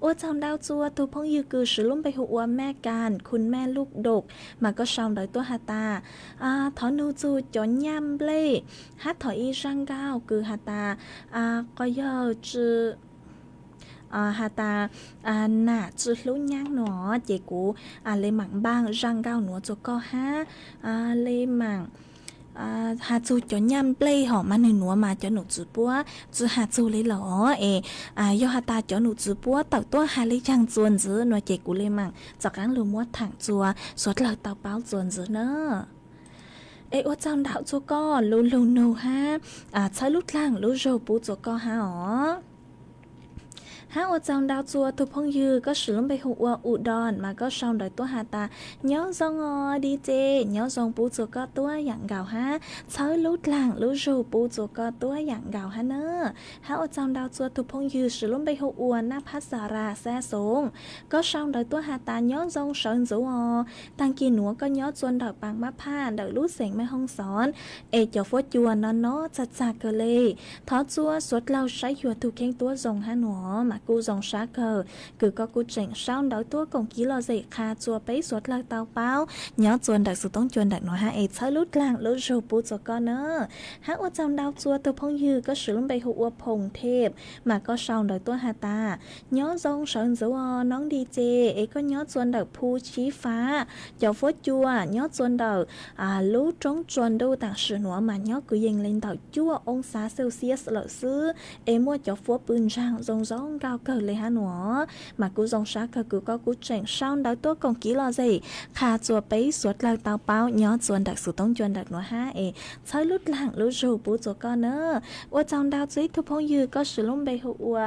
Ua tsaug ntau txug tug phooj ywg kws siv lub npe hu ua Mej Kas Khun Mej Luj Dum mas koj sau ntawv tuaj has tas thov nug txug cov nyaj nplej hab thov ib zaj nkauj kws has tas qhov yawg tsi has tas nam tsi hlub nyab no, ces kuv le maam npaj zaj nkauj nuav rua koj hab le maam has txug cov nyaj nplej hom mas nwg nuav mas cov num tswv puab tsi has txug le lawm os. Es yog has tas cov num tswv puab tawm tuab has le caag rua ntxiv no ces kuv le maam rov qaab lug muab thaam rua suav dlawg tau paub rua ntxiv na. Es ua tsaug ntau rua koj lug lug nug hab txhawb lub dlaag lub zug pub rua koj hab os. Hab ua tsaug ntau rua tug phooj ywg koj swm lub npe hu ua U Don mas koj sau ntawv tuab has tas nyob zoo os D J, nyob zoo pub rua koj tuab yaam nkaus hab txhawb lub dlaag lub zug pub rua koj tuab yaam nkaus hab na. Hab ua tsaug ntau rua tug phooj ywg swm lub npe hu ua Naj Phab Xa Ra Xab Xoov, koj sau ntawv tuab has tas nyob zoo sawv ntxuv os, taag kis nuav koj nyob rua ntawm Paas Mab Phaj ntawm lub xeem Mej Hoob Xoob, es cov fuab cua no no txag txag kawg le. Thov rua suav dlawg saib xyuas tug kheej tuab zoo hab nuav mas kuj zoo sab kawg kws koj kuj tseem sau ntawv tuab koom kiv lom zem qha rua peb suav dlawg tau paub nyob rua ntawm xuv toob cua ntawm nuav hab es txhawb lub dlaag lub zug pub rua koj na. Hab ua tsaug ntau rua tug phooj ywg koj swm lub npe hu ua Phoom Thej mas koj sau ntawv tuab has tas nyob zoo sawv ntxuv os noob D J, es koj nyob rua ntawm Phu Sib Fab cov fuab cua nyob rua ntawm lub roob tsua ntuj taam sim nuav mas nyob kwv yees le ntawm cuaj oo xav Celsius lawm xwb, es muaj cov fuab pw ntsaag zoo zoo nkauj kawg le hab nuav. Mas kuj zoo sab kawg kws koj kuj tseem sau ntawv tuab koom kiv lom zem qha rua peb suav dlawg tau paub nyob rua ntawm xuv toob cua ntawm nuav hab es txhawb lub dlaag lub zug pub rua koj na. Ua tsaug ntau rua ib tug phooj ywg koj swm lub npe hu ua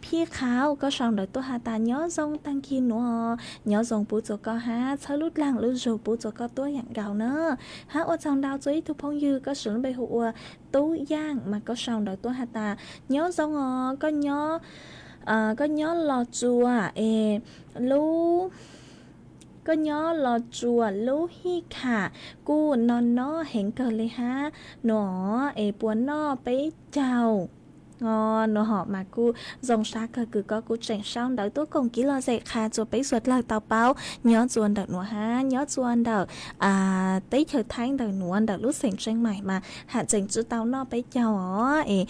Phij Qhauv, koj sau ntawv tuab has tas nyob zoo taag kis nuav, nyob zoo pub rua koj hab txhawb lub dlaag lub zug pub rua koj tuab yaam nkaus na. Hab ua tsaug ntau rua ib tug phooj ywg koj swm lub npe hu ua Tub Yaaj mas koj sau ntawv tuab has tas nyob zoo os, koj nyob koj nyob Los Tsuas es lub koj nyob Los Tsuas lub hij kham kuj no no heev kawg le hab nuav es puas noj peb caug nuav hom mas kuj zoo sab kawg kws koj kuj tseem sau ntawv tuab koom kiv lom zem qha rua peb suav dlawg tau paub nyob rua ntawm nuav hab nyob rua ntawm teb chaws Thaib ntawm nuav ntawm lub xeem Tsheej Maim mas ham tseem tsi tau noj peb caug os es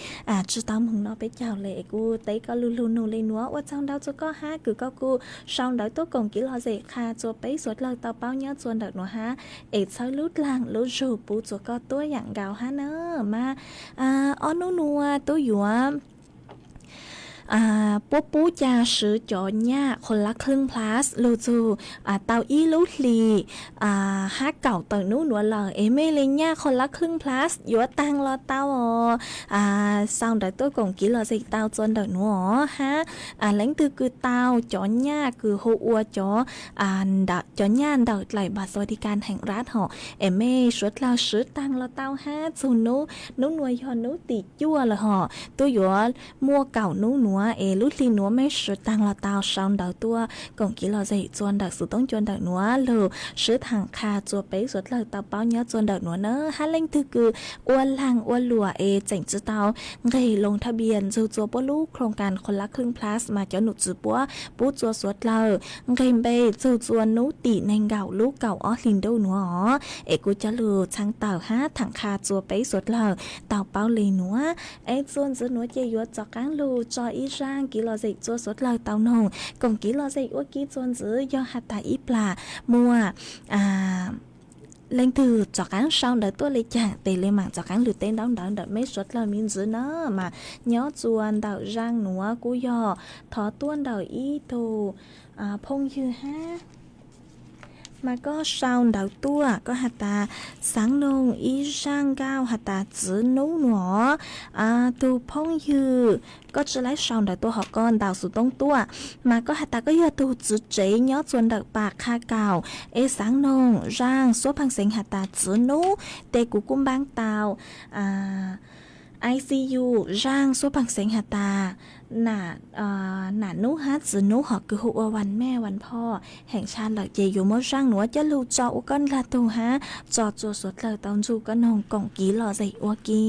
tsi tau moog noj peb caug le es kuj teb koj lug lug nug le nuav. Ua tsaug ntau rua koj hab kws koj kuj sau ntawv tuab koom kiv lom zem qha rua peb suav dlawg tau paub nyob rua ntawm nuav hab es txhawb lub dlaag lub zug pub rua koj tuab yaam nkaus hab na. Mas ob nub nuav tub yuav puab pub ca swv cov nyaj Khoom Lab Khwj Plus lug txug tau ib lub hlis hab kaum tawm nub nuav lawm es mej le nyaj Khoom Lab Khwj Plus yuav taag los tau os. Sau ntawv tuab koom kiv lom zem tau rua ntawm nuav hab leej twg kws tau cov nyaj kws hu ua cov cov nyaj ntawm dlaim Npam Xua Di Kan Heem Rab hom es mej suav dlawg swv taag los tau hab txug nub, nub nuav yog nub tim cuaj lawm hom, tub yuav muaj kaum nub nuav es lub hli nuav mej swv taag los tau sau ntawv tuab koom kiv lom zem rua ntawm xuv toob cua ntawm nuav lug swv thaam qha rua peb suav dlawg tau paub nyob rua ntawm nuav na. Hab leej twg kws ua laag ua luam es tseem tsi tau nqeg loo thaj bias ntxug rua puab lub Khoom Lab Khwj Plus mas cov num tswv puab pub rua suav dlawg nqeg npe txug rua nub tim neeg nkaum lub kaum ob hlis ntuj nuav os es kuj coj lug txhab tawm hab thaam qha rua peb suav dlawg tau paub le nuav. Es rua ntxiv nuav ces yuav rov qaab lug tso ib zaaj kiv lom zem rua suav dlawg tau noog koom kiv lom zem ua ke rua ntxiv yog has tas ib plag muaj leej twg rov qaab sau ntawv tuaj le caag tes le maam rov qaab lug teb ntaub ntawv ntawm mej suav dlawg me ntsis na. Mas nyob rua ntawm zaaj nuav kuj yog thov tuaj ntawm ib tug phooj ywg hab mas koj sau ntawv tuaj koj has tas xaav noog ib zaaj nkauj has tas txiv nub nuav. Tug phooj ywg koj tsi laib sau ntawv tuaj hom koj ntaus xuv toob tuaj mas koj has tas koj yog tug txiv tsev nyob rua ntawm Pas Qha Kaum es xaav noog zaaj suab phaag xeev has tas txiv nub tes kuv kuj npaab tau I C U zaaj suab phaag xeev has tas nam nub hab txiv nub hom kws hu ua Vas Mej Vas Phoj heev tshaj lawm ces yuav muab zaaj nuav coj lug tso ua koj ntaag tug hab tso rua suav dlawg tau nrug koj noog koom kiv lom zem ua ke.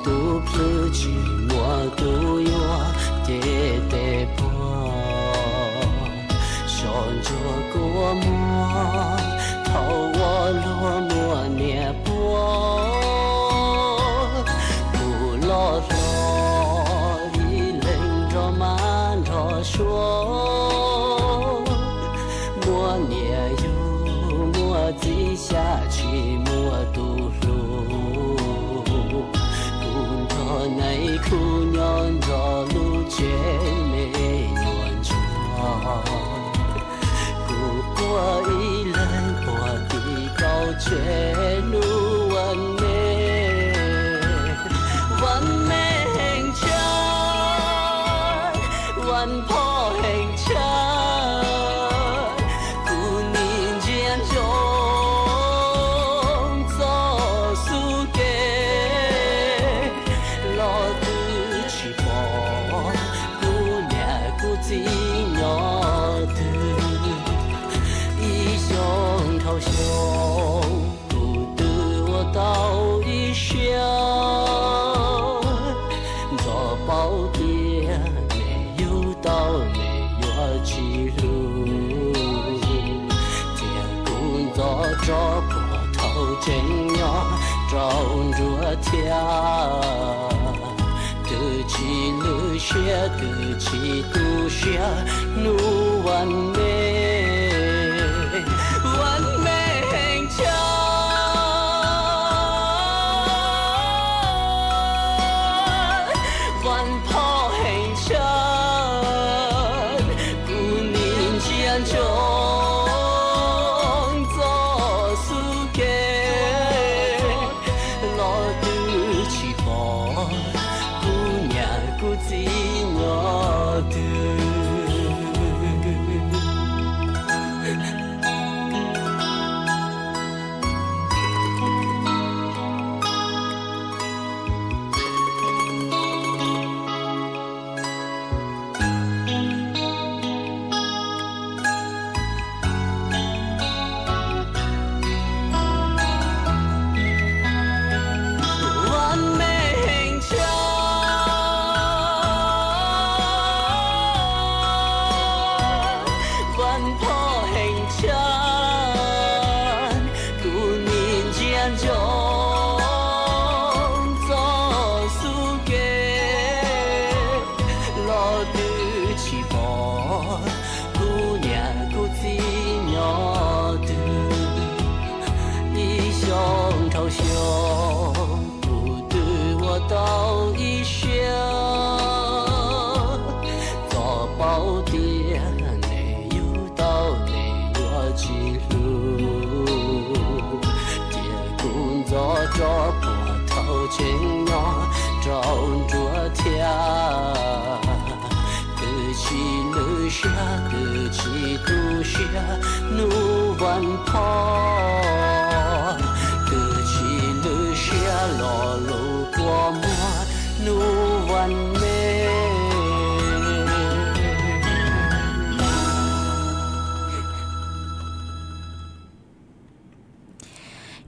Tus plhws tsis muaj tus yuav ces tes puag, soj ntsuag kua muag thaum ua luag muaj niam puag. Kuv loj hlob ib leeg nrog mab nrog suav, muaj niam yug muaj txiv xyam tsis muaj tus hlub. Kuv nrog nais khub nyob nrog lub tsev me nyuam ntsuag. Kuv quaj ib leeg puag tim kaum tsev hnub vas me, vas me heev tshaj, vas phom heev tshaj. Kuv nim ntsia ntsoov txoj xub ke, los twb tsis pom kuv niam kuv txiv nyob twg. Ib xyoos dhau xyoo, kuv twb ua tau ib siab, ntxov paub tias nws yug tau nws yuav tsis hlub. Cia kuv ntxov tso puag thaum tseem nyob rau nruab thiab, twb tsis lwj siab twb tsis tu siab hnub vas me, vas me heev tshaj, vas phom heev tshaj. Kuv nim ntsia ntsoov txoj xub ke, los twb tsis pom kuv niam kuv txiv nyob twg. Vas me heev tshaj, vas phom heev tshaj. Kuv nim ntsia ntsoov txoj xub ke, los twb tsis pom kuv niam kuv txiv nyob twg. Ib xyoos dhau xyoo, kuv twb ua tau ib siab, txoj paub tias nws yug tau nws yuav tsis hlub. Cia kuv ntxov tso puag thaum tseem nyob rau nruab thiab, twb tsis lwj siab twb tsis tu siab hnub vas phom, twb tsis lwj siab lo lus kua muag hnub vas me.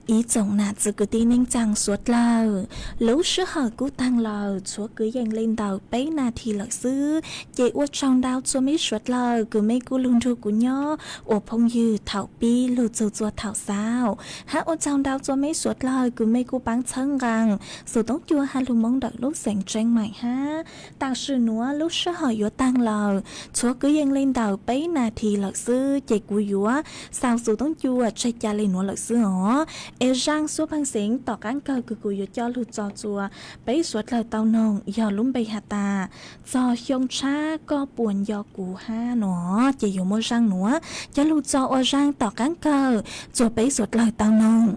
Ib tsoom nam txiv kwv tij neej tsaa suav dlawg, lub sij hawm kuj taag lawm, tshuav kwv yees le ntawm peb nas this lawm xwb, ces ua tsaug ntau txhua mej suav dlawg kws mej kuj lug nrug kuv nyob ua phooj ywg thaum pib lug txug txua thaum xaus, hab ua tsaug ntau txhua mej suav dlawg kws mej kuj paab txhawb nqaa Xus Toob Cua ha lug Moob ntawm lub xeev Tseeb Maim hab. Tam sim nuav lub sij hawm yuav taag lawm, tshuav kwv yees le ntawm peb nas this lawm xwb, ces kuv yuav xaus Xus Toob Cua tseg ca le nuav lawm xwb os. Es zaaj xuab pheej xeev tom qaab kawg kws kuv yuav coj lug tso txua peb suav dlawg tau noog yog lub npe has tas, txog xyoo tshab koj puas nco kuv hab no, ces yuav muaj zaaj nuav coj lug tso ua zaaj tom qaab kawg txua peb suav dlawg tau noog.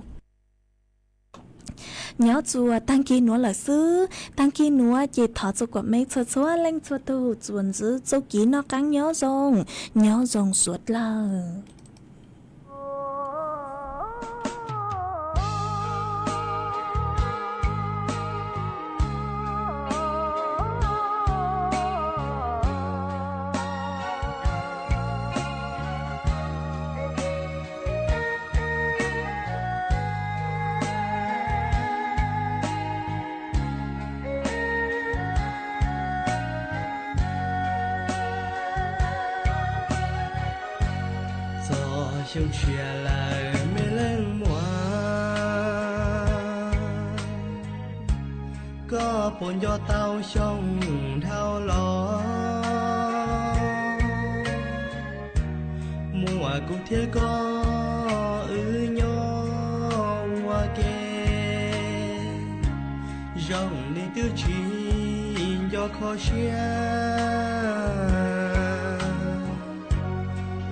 Nyob txua taag kis nuav lawm xwb, taag kis nuav ces thov txua kuas mej txhua txhua leej txhua tug txuas ntxiv txuj kev noj qaab nyob zoo, nyob zoo suav dlawg. Xyoo tshiab lawm me leej muam, koj puas nco tau xyoo dhau los? Muaj kuv thiab koj wb nyob ua ke, zoo li twb tsis nco kho siab.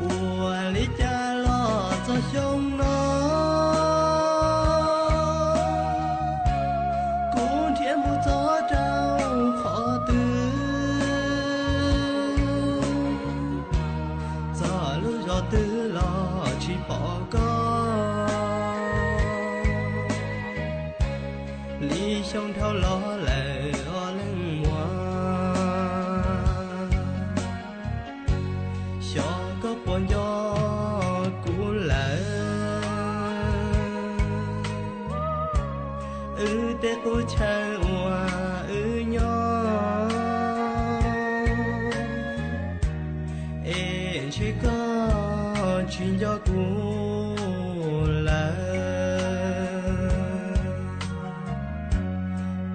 Ua li cas los txog xyoo no, kuv nrhiav mus txog rau qhov twg, txog lub zos twg los tsis pom koj. Li xyoo dhau los lawm os leej muam, xyov koj puas nco kuv lawm. Wb tej qub chaw uas wb nyob, es ntshe koj tsis nco kuv lawm.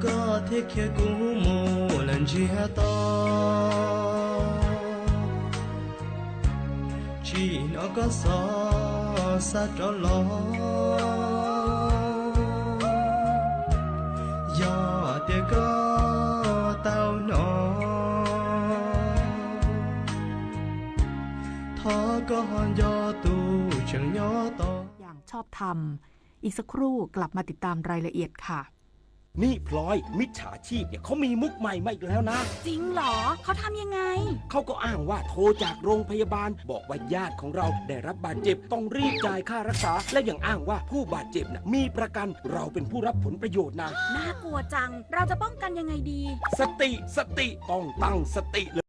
Koj thiaj khiav kuv mus lawm ntsiag to, tsis hnov koj xov xa rov los. Yog tias koj tau hnov, thov koj ho nco tus tseem nyob tos. อย่างชอบธรรม อีกสักครู่กลับมาติดตามรายละเอียดค่ะ นี่พลอย มิจฉาชีพเนี่ยเขามีมุกใหม่มาอีกแล้วนะ จริงเหรอ เขาทำยังไง เขาก็อ้างว่าโทรจากโรงพยาบาล บอกว่าญาติของเราได้รับบาดเจ็บ ต้องรีบจ่ายค่ารักษา และยังอ้างว่าผู้บาดเจ็บน่ะมีประกัน เราเป็นผู้รับผลประโยชน์นะ น่ากลัวจัง เราจะป้องกันยังไงดี สติ สติ ต้องตั้งสติเลย